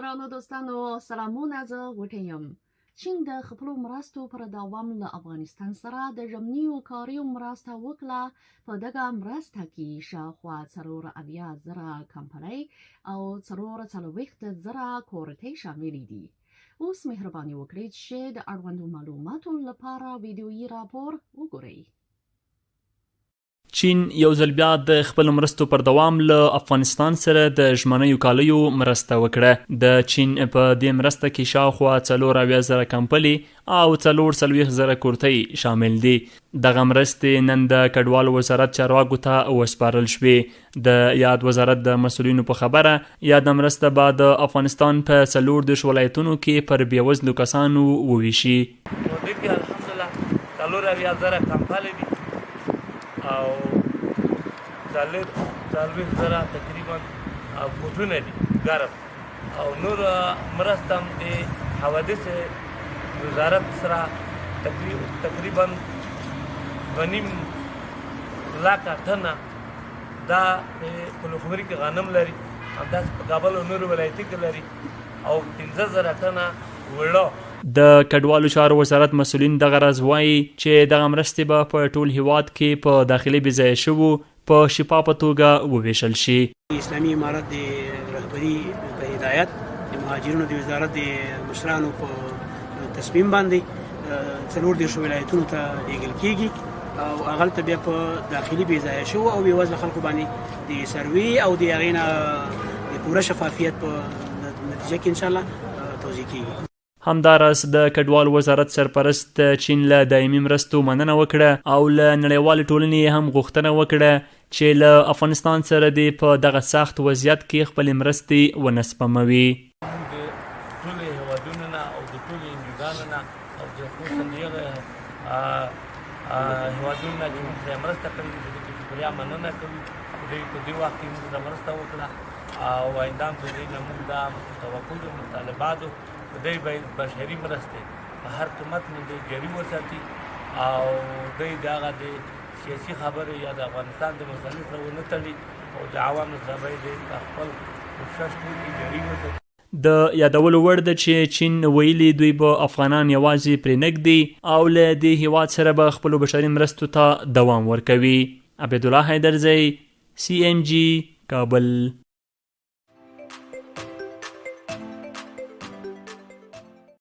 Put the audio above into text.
درنو دوستانو سلامونه، زه غوټۍ یم. چین د خپلو مرستو پر دوام له افغانستان سره د ژمنیو کاریو مرسته وکړه. په دغه مرسته کې شاوخوا 74,000 کمپلۍ او 44,000 کورتۍ شاملې دي. اوس مهرباني وکړئ چې د اړوندو معلوماتو لپاره ویډیويي راپور وګورئ. چین یو ځل بیا د خپلو مرستو پر دوام له افغانستان سره د ژمنیو کالیو مرسته وکړه. د چین په دې مرسته کې شاوخوا 74,000 کمپلې او 44,000 کورتۍ شامل دي. دغه مرستې نن د کډوالو وزارت چارواکو ته وسپارل شوې. د یاد وزارت د مسؤلینو په خبره، یاده مرسته به د افغانستان په 34 ولایتونو کې پر بېوزلو کسانو وویشي. نو دې کې الحمدلله 74,000 کمپلې دي او 40,000 تقریبا کوټونه دي ګرم، او نور مرسته هم د حوادث وزارت سره تقریبا 2.5 لاکه ټنه دا په پلخمري کې غنم لري، همداسې په کابل او نورو ولایتي کې لري، او 5,000 ټنه وړه. د کډوالو چارو وزارت مسؤلین دغه راز وايي چې دغه مرستې به په ټول هیواد کې په داخلي بې ځایه شوو په شفافه توګه وویشل شي. د اسلامي امارت د رهبري په هدایت، د مهاجرینو د وزارت د مشرانو په تصمیم باندې 34 ولایتونو ته لیږل کیږي، او هغلته بیا په داخلي بې ځایه شوو او بېوزله خلکو باندې د سروې او د هغې نه د پوره شفافیت په نتیجه کې انشاءالله توزیع کیږي. همداراز د کډوالو وزارت سرپرست د چین له دایمي مرستو مننه وکړه او له نړیوالې ټولنې یې هم غوښتنه وکړه چې له افغانستان سره دې په دغه سخت وضعیت کې خپلې مرستې ونه سپموي. موږ د ټولو هېوادونو نه او د ټولو انجوګانو نه او د خصوصا د هغه هېوادونو نه چې موږ سره مرسته کړې دي، په دې کې شکریا مننه کوو. دوی په دې وخت کې موږ سره مرسته وکړه، او آینده هم د دوی نه موږ دا توقع دي، مطالبات دوی باید بشري مرستې په هر قیمت باندې جاري وساتي، او دوی دغه د سیاسي خبرې یا د افغانستان د مسئلې سره ونه تړي، او د عوامو سره باید خپل کوشش وکړي، جاري وساتي. د یادولو وړ ده چې چین ویلي دوی به افغانان یوازې پرې نه ږدي او له دې هیواد سره به خپلو بشري مرستو ته دوام ورکوي. عبیدالله حیدرزی، سي ایم جي، کابل.